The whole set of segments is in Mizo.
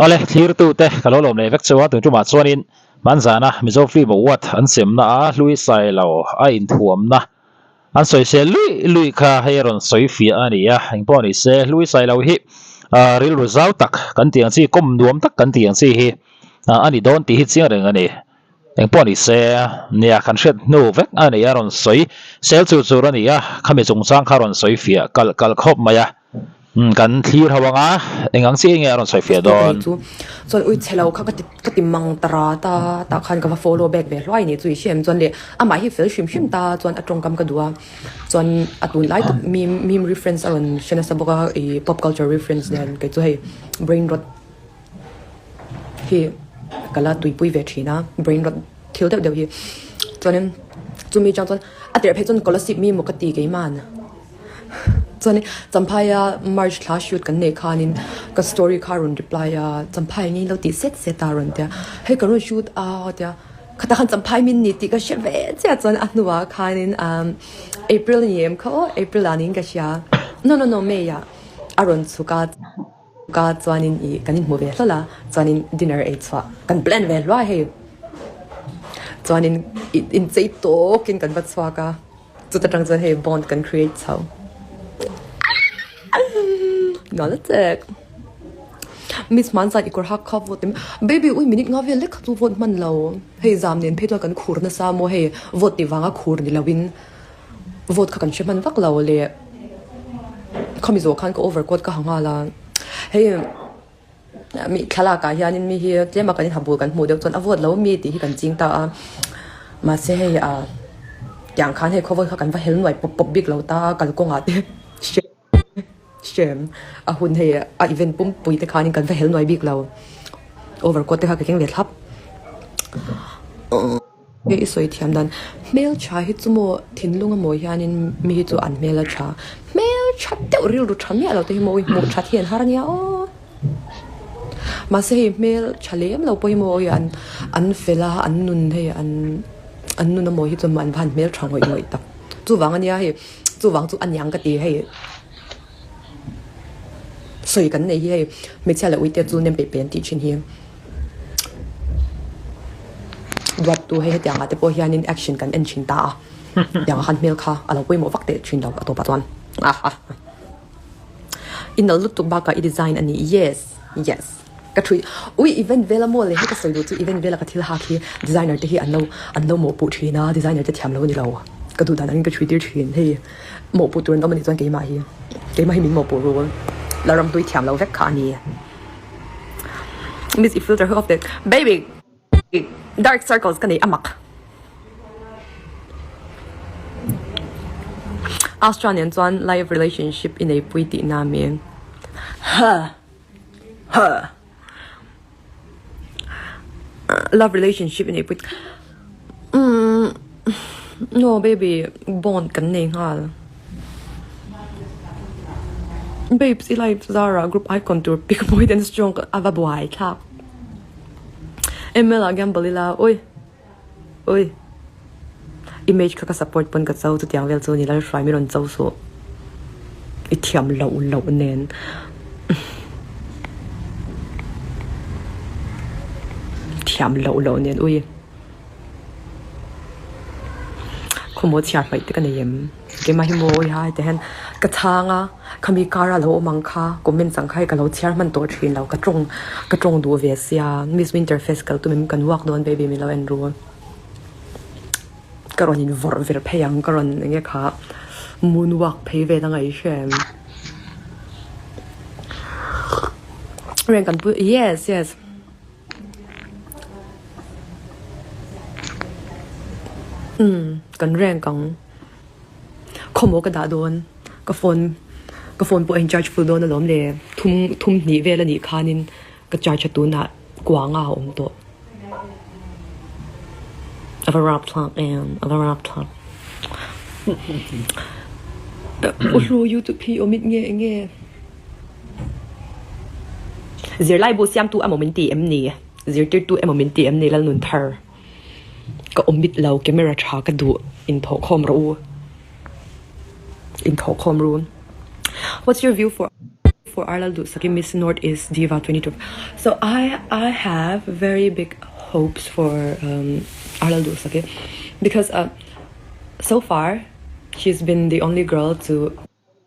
Awle, thlirtute ka lo lawm leh vek cheu a, tun tumah chuanin hmanzana Mizo Film Award an semna a hlui sai lo a inthuamna an sawisel luih luih kha hei a rawn sawi fiah a ni a, engpawh ni se hlui sai lo hi rilru zau tak kan tih ang chi, kawm nuam tak kan tih ang chi hi a ni dawn tih hi chiang reng a ni. Engpawh ni se, nia kan hriat hnu vek a ni a rawn sawi sel chur chur a ni a, khami chungchang kha a rawn sawi fiah kalh kalh khawp mai a. Umm kan thlir ho anga eng ang chiah nge a rawn sawi fiah Ka dawn? chu chuan ui chhe lo kha ka ti ka ti mang ta rat a tah khan ka va follow back ve hluai ni chu i hriam chuan leh amah hi fel hrim hrim ta chuan a tawngkam ka duh a chuan a tun lai tak meme meme reference a rawn hre nasa bawk a ih pop culture reference nen kei chu hei brain rot hi ka la tuipui ve thin a brain rot thil deuh deuh hi chuanin chumi chang chuan a tirh phei chuan kolasib mi maw ka ti keimahna. Chuanin Champhaia March thla shoot kan neih khanin ka story kha a rawn reply a, Champhai nge lo tih set set a rawn tia, hei ka rawn shoot a a tia, khatah khan Champhai min ni tih ka hre ve chiah chuan a hnuah khanin umm April ni em kha aw April ah niin ka hria, no no no May ah a rawn chhuk a, ka chuanin ih kan inhmu ve hlawlh a, chuanin dinner ei chhuah kan plan ve hluai hei, chuanin inchei tawkin kan va chhuak a. Chuta tang chuan hei bond kan create chho. Nuam zet. Miss hmanzan i kawr hak kha vote em? Baby ui minute nga vel lek kha chu vote hman lo. Hei zam nen phei chuan kan khur nasa maw hei vote tih vanga khur ni lo in vote kha kan hre hman vak lo le khami zawh khan ka overcoat ka ha nghal a. Hei mi thlalak ah hianin mi hi tlem a kan inha bul kan hmuh deuh chuan a vote lo mi tih hi kan ching ta a mahse hei ah tiang khan hei khawvel kha kan va hel nuai pawp pawp bik lo ta a kalkawng ah te hrem a hun hei a event pumpui te khanin kan va hel nuai bik lo overcoat te kha ka keng ve thlap. Hei i sawi thiam dan hmeltha hi chu maw thinlung a mawi hianin mi hi chu an hmel a tha hmeltha deuh rilru tha miah lo te hi maw hmuh that hi an har ania aw mahse hei hmeltha lem lo pawh hi maw an an fel a an nun hei an an nun a mawi hi chuan an va han hmeltha ngawih ngawih tak chuvang ania hei chuvang chu aniang ka ti hei sawi kan nei hi hei hmeichhia leh uite chu nem peih peih an tih thin hi. Duattu hei hetiang ah te pawh hianin action kan en thin ta a, tiang ah khan hmel kha a lo pawimawh vak teh thin lo a tawpah chuan ah i nalh lutuk bakah i design a ni yes yes ka thui ui event vela maw le hei ka sawi duh chu event vela ka thil hak hi designer te hi an lo an lo mawhpuh thin a designer te thiam lo a ni lo ka duh dan angin ka thui tir thin hei mawhpuh tur an awm a nih chuan keimah hi keimah hi min mawhpuh ru la ramhlui thiam lo vek kha a ni. Miss i filter hi off teh baby dark circles ka nei a mak Astra nen chuan live relationship i nei pui tih na mi huh huh love relationship i nei pui umm no baby bond kan nei nghal. Babes i live zara group icon tur pic mawi den strong a va buai thlak ML ah gamble ila ui ui image kha ka support pawn ka cho chutiang vel chu ni Lalhruai mi rawn cho suh i thiam loh loh nen thiam loh loh nen ui. Khawmaw chhiar hmaih te ka nei em? Keimah hi mawi a heti hian ka chhang a, khami kar a lo awm ang kha comments ang kha hei ka lo chhiar hman tawh thin lo, ka tawng ka tawng duh ve sia Miss Winter Fest kal tum in kan walk dawn baby min lo en ru ka rawn in vawrh vir phei ang ka rawn eng nge kha moon walk phei vel anga i hria em? Reng kan pui yes yes. Umm kan rank ang khawmaw ka dah dawn ka phone ka phone pawh a in charge full dawn alawm le thum thum hnih vel anih khanin ka charge a tunah kuanga a awm tawh a va rapthlak em a va rapthlak u hlu youtube hi awm it nge enge. Zirlai bu siamtu emaw min ti em ni? Zirtirtu emaw min ti em ni Lalnunthar? Ka awm mit lo, camera tha ka duh, inthawhkhawm rawh u. Inthawhkhawm ru. What's your view for for Arlal Duhsaki Miss North East Diva 2025? So I I have very big hopes for um Arlal Duhsaki because uh so far she's been the only girl to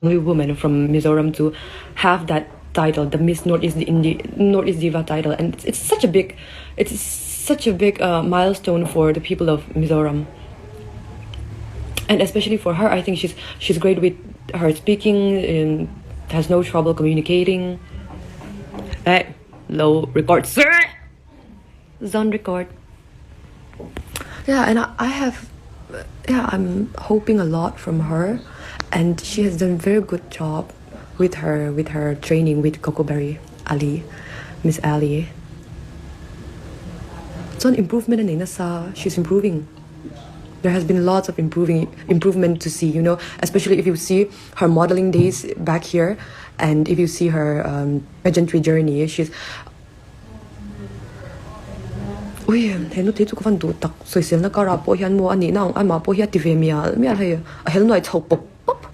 only woman from Mizoram to have that title, the Miss North East Indi North East Diva title, and it's, it's such a big, it's such a big uh, milestone for the people of Mizoram, and especially for her. I think she's she's great with her speaking and has no trouble communicating. Hey, low record, sir. Zone record. Yeah, and I, I have, yeah, I'm hoping a lot from her, and she has done very good job with her with her training with Cocoberry Ali, Miss Ali. Chuan improvement a nei nasa, she's improving. There has been lots of improving improvement to see, you know, especially if you see her modeling days back here, and if you see her um, pageantry journey, she's Ui, he nute chu ka van duh tak, sawiselna karah pawh hian maw a nihna ang amah pawh hi a ti ve mial mial hei, a hel nuai chho pawp pawp.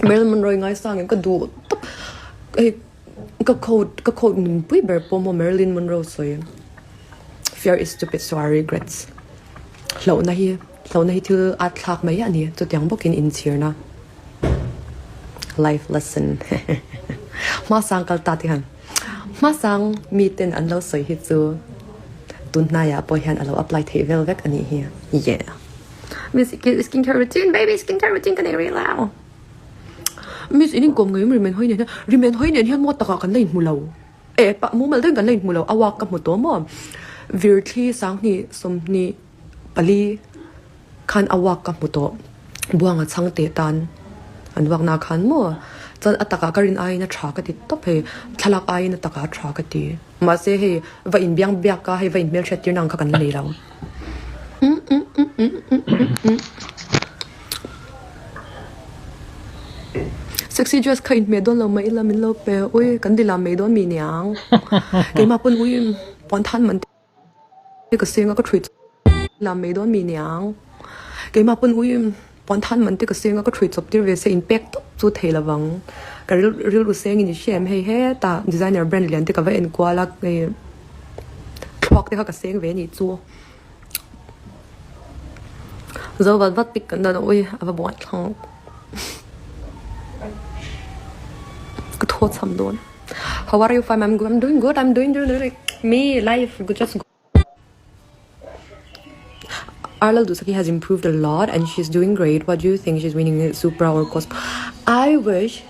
Marilyn Monroe ngaisang em ka duh tawp, hei ka coat ka coat nunpui ber pawh maw Marilyn Monroe sawi Fear is stupid so are regrets hlauhna hi hlauhna hi thil at thlak mai a ni chutiang bawkin inchhirna. Life lesson Hmasang kal ta te hian Hmasang miten an lo sawi hi chu tun hnaiah pawh hian a lo apply theih vel vek a nih hi. Yeah. Miss skincare routine baby skincare routine ka nei rih lo. Miss in inkawm ngei rimen hawi nen hian rimen hawi nen hian maw takah kan la inhmu lo. Eh pah mumal deuhin kan la inhmu lo a walk ka hmu tawh maw. Virthli 20 24 Khan a uak ka hmu tawh. Buanga chhang teh tan an uakna khan maw? Chuan a takah ka rin aiin a tha ka ti tawp hei. Thlalak aiin a takah a tha ka ti. Mahse hei va inbiang biak a, hei va inhmelhriat tirna ang kha kan la nei lo. Sexy dress kha inhmeh dawn lo mah ila min lo pe. Ui kan dil ah mai dawn mi niang. Keimah pawn ui puan than man Ka seng a ka ṭhui lam mai dawn mi niang. Keimah pawn ui puan than man te ka seng a ka ṭhui chawp tir ve se inpek tawp chu thei lovang. Ka rilru seng in i hria em hei hetah designer brand lian te ka va en kual a hei thluak te kha ka seng ve anih chu. Zo vat vat pic kan dan a ui a va buai thlang. Ka thaw cham dawn. How are you fam I'm I'm doing good I'm doing doing doing me life just Arlal Dusaki has improved a lot and she's doing great. What do you think? She's winning Supra or Cosmo? I wish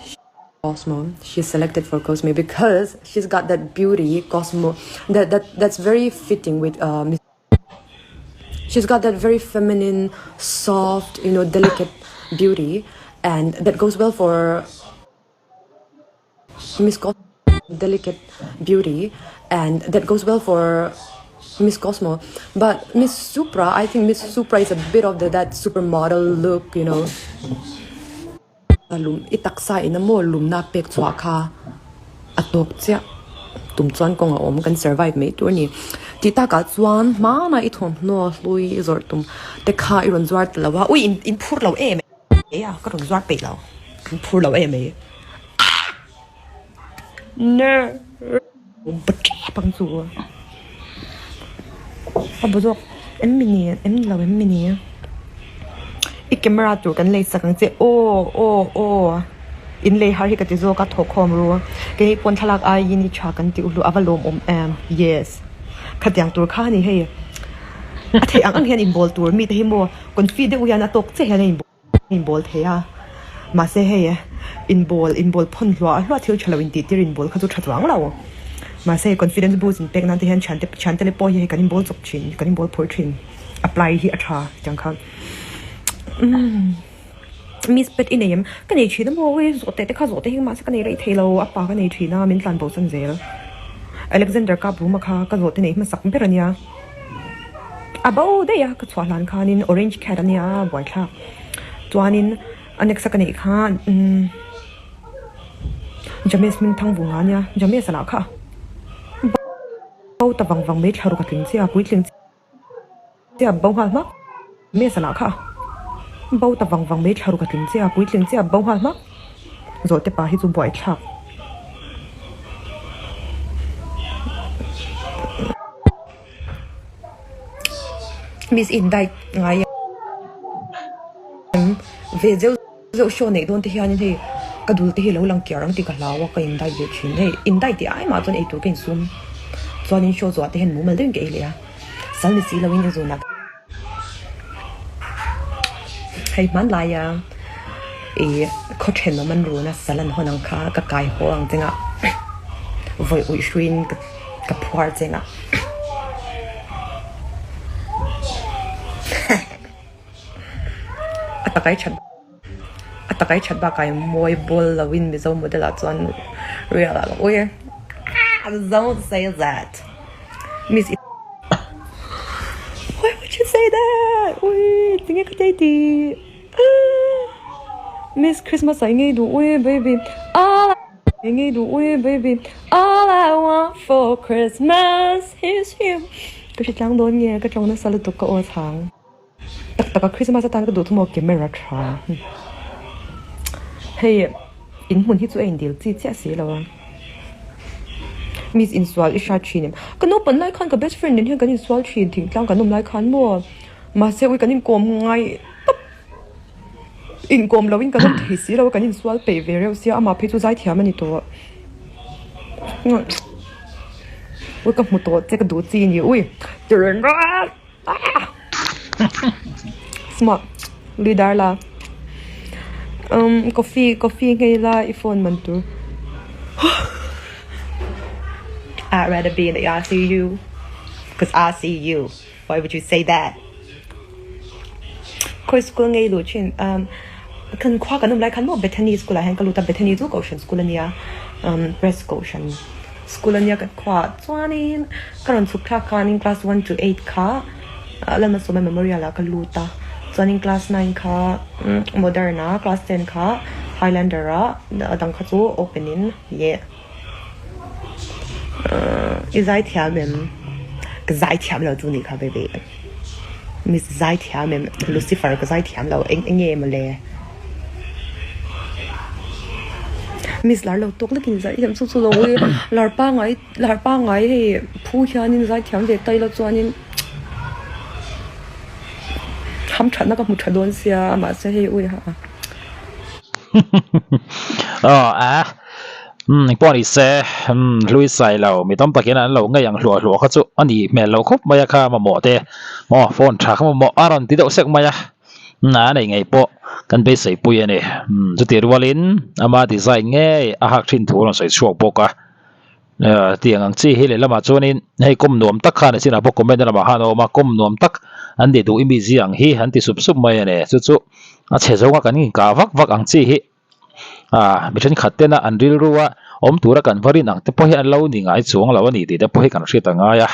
Cosmo. She's selected for Cosmo because she's got that beauty, Cosmo. That that that's very fitting with um. She's got that very feminine, soft, you know, delicate beauty, and that goes well for Miss Cosmo delicate beauty and that goes well for Miss Cosmo. But Miss Supra, I think Miss Supra is a bit of the, that supermodel look, you know. Lum i taksa in a maw lumna pek chhuah kha a tawk chiah tum chuan kawng a awm kan survive mai tur a ni. Tih takah chuan hmanah i thawmhnaw hlui i zawrh tum te kha i rawn zuar ta lo a, ui in phur lo em mai a, ka rawn zuar peih lo, in phur lo em mai. Ner ba tep ang chu a bu zawk em mi ni em ni lo em mi ni i camera tur kan lei sak ang che aw aw aw in lei har hi ka ti zawk a thawhkhawm ru keini pawn thlalak aiin i tha kan tih u hlu a va lawmawm em yes khatiang tur kha a ni hei a theih ang ang hian inbawl tur mite hi maw confi deuh hian a tawk chiah hian a inbawl. Inbawl thei a, mahse hei inbawl inbawl phawn hluah hluah thil tha lo intih tir inbawl kha chu tha chuang lo. Mahse hei confidence boost in pek nan te hian thiante thiante leh pawh hi hei kan inbawl chawp thin, kan inbawl phur thin. Apply hi a tha tiang kha. Umm Miss pet i nei em? Ka nei thin a maw ui zawh teh te kha zawh teh hi mahse ka nei rei thei lo, a pa ka nei thin a min tlan bo san zel. Alexander kap room a kha ka zawh te nei hmasak ber a nia. A bo daih a ka chhuah hlan khanin orange cat a nia buaithlak chuanin a next a ka neih kha umm James hming thang vunga a nia James a lah kha bo ta vang vang mai thla ruk a tling chiah a puitling chiah a bo nghal hmak James a lah kha bo ta vang vang mai thla ruk a tling chiah a puitling chiah a bo nghal hmak. Zawhte pa hi chu buaithlak. Miss in diet ngai em? Ve zeuh zeuh show neih dawn te hianin hei ka dul te hi lo lang kiar ang tih ka hlau a, ka in diet ve thin. Hei in diet tih ai mah chuan eitur ka insum chuanin show zuah te hian mumal deuhin ka ei leh a, sal ni si loin inzunah. Hei hmanlaia ih khaw thenawm an run a sal an hawn ang kha ka kai haw ang cheng a vawi uih hruiin ka phuar cheng a a takai that a takai that bakah i mawi bawl loin Mizo model ah chuan real ah ui don't say that. Miss i Why would you say that? Ui, tinge ka tei ti. Miss Christmas ah i ngei duh ui baby. All I ngei duh ui baby. All I want for Christmas is you. Ka hre tlang dawn nge ka tawng nasa lutuk ka aw chhang. Tak tak a Christmas atan ka duh thum aw camera tha. Hei in hmun hi chu a indil chi chiah si lo a. Miss insual i hrat thin em? Ka naupan lai khan ka best friend nen hian kan insual thin thingtlang kan awm lai khan maw mahse ui kan inkawm ngai tawp inkawm loin kan awm thei si lo a kan insual peih ve reuh sia amah phei chu zaithiam a ni tawh. Ui ka hmu tawh che ka duh chi a ni ui. Smart leader la umm coffee coffee nghei la i phone man tur I'd rather be in the ICU cause I see you why would you say that Khawi school ngei luh thin umm kan khua kan awm lai khan maw Bethany school ah hian ka lut a Bethany chu kohhran school a nia umm press kohhran. School ania kan khuaah chuanin ka rawn chhuk thlak khanin class one to eight kha Lalmasawma Memorial ah ka lut a, chuanin class nine kha Modern ah, class ten kha Highlander ah, a dang kha chu open in yeh. I zaithiam em? Ka zaithiam lo chu nih kha baby. Miss zaithiam em? Lucifer ka zaithiam lo eng eng nge mawle. Miss lar lo tawk lekin zai hiam chu chu lo ui lar pangai lar pangai hei phu hianin zai thiam ve tai lo chuanin ham thatna ka hmu tha dawn sia mahse hei ui ha. Aw a umm engpawh ni se umm hlui sai lo mi tam takin an lo ngei ang hluah hluah kha chu a nih hmel lo khawp mai a kha mamawh te aw phone tha kha mamawh a rawn ti deuh sek mai a. A nei ngei pawh kan beisei pui a ni. Chutih rualin ama design ngei a hak thin thu a rawn sawi chhuak bawk a. Tiang ang chi hi lehlamah chuanin hei kawm nuam tak khan a chinah pawh comment na lamah khan a awm a, kawm nuam tak an ti duh i mizia ang hi an ti sup sup mai a ni. Chu chu a chhe zawnga kan inkah vak vak ang chi hi. Ah, mi thenkhat tena an rilru a awm tura kan va rin ang te pawh hi an lo ni ngai chuang lo a ni tih te pawh hi kan hriat a ngai a.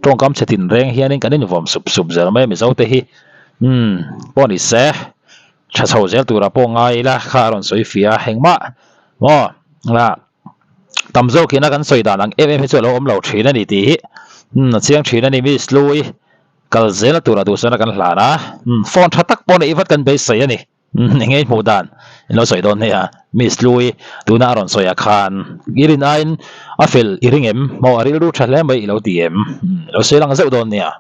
Tawngkam chhe tin reng hianin kan invawm sup sup zel mai a Mizo te hi. Umm, pawh ni se, tha chho zel tura pawh ngai ila kha a rawn sawi fiah a, engmah maw ah tam zawk ina kan sawi dan ang em em hi chu a lo awm lo thin a ni tih hi umm a chiang thin a ni Miss Hlui kal zela tura duhsana kan hlan a, umm phone tha tak pawh neih vat kan beisei a ni. Eng nge i hmuh dan? In lo sawi dawn nia. Miss Hlui, tuna a rawn sawi ah khan i rin aiin a fel i ring em? Maw a rilru tha hle mai i lo ti em? I lo sawi lang zeuh dawn nia.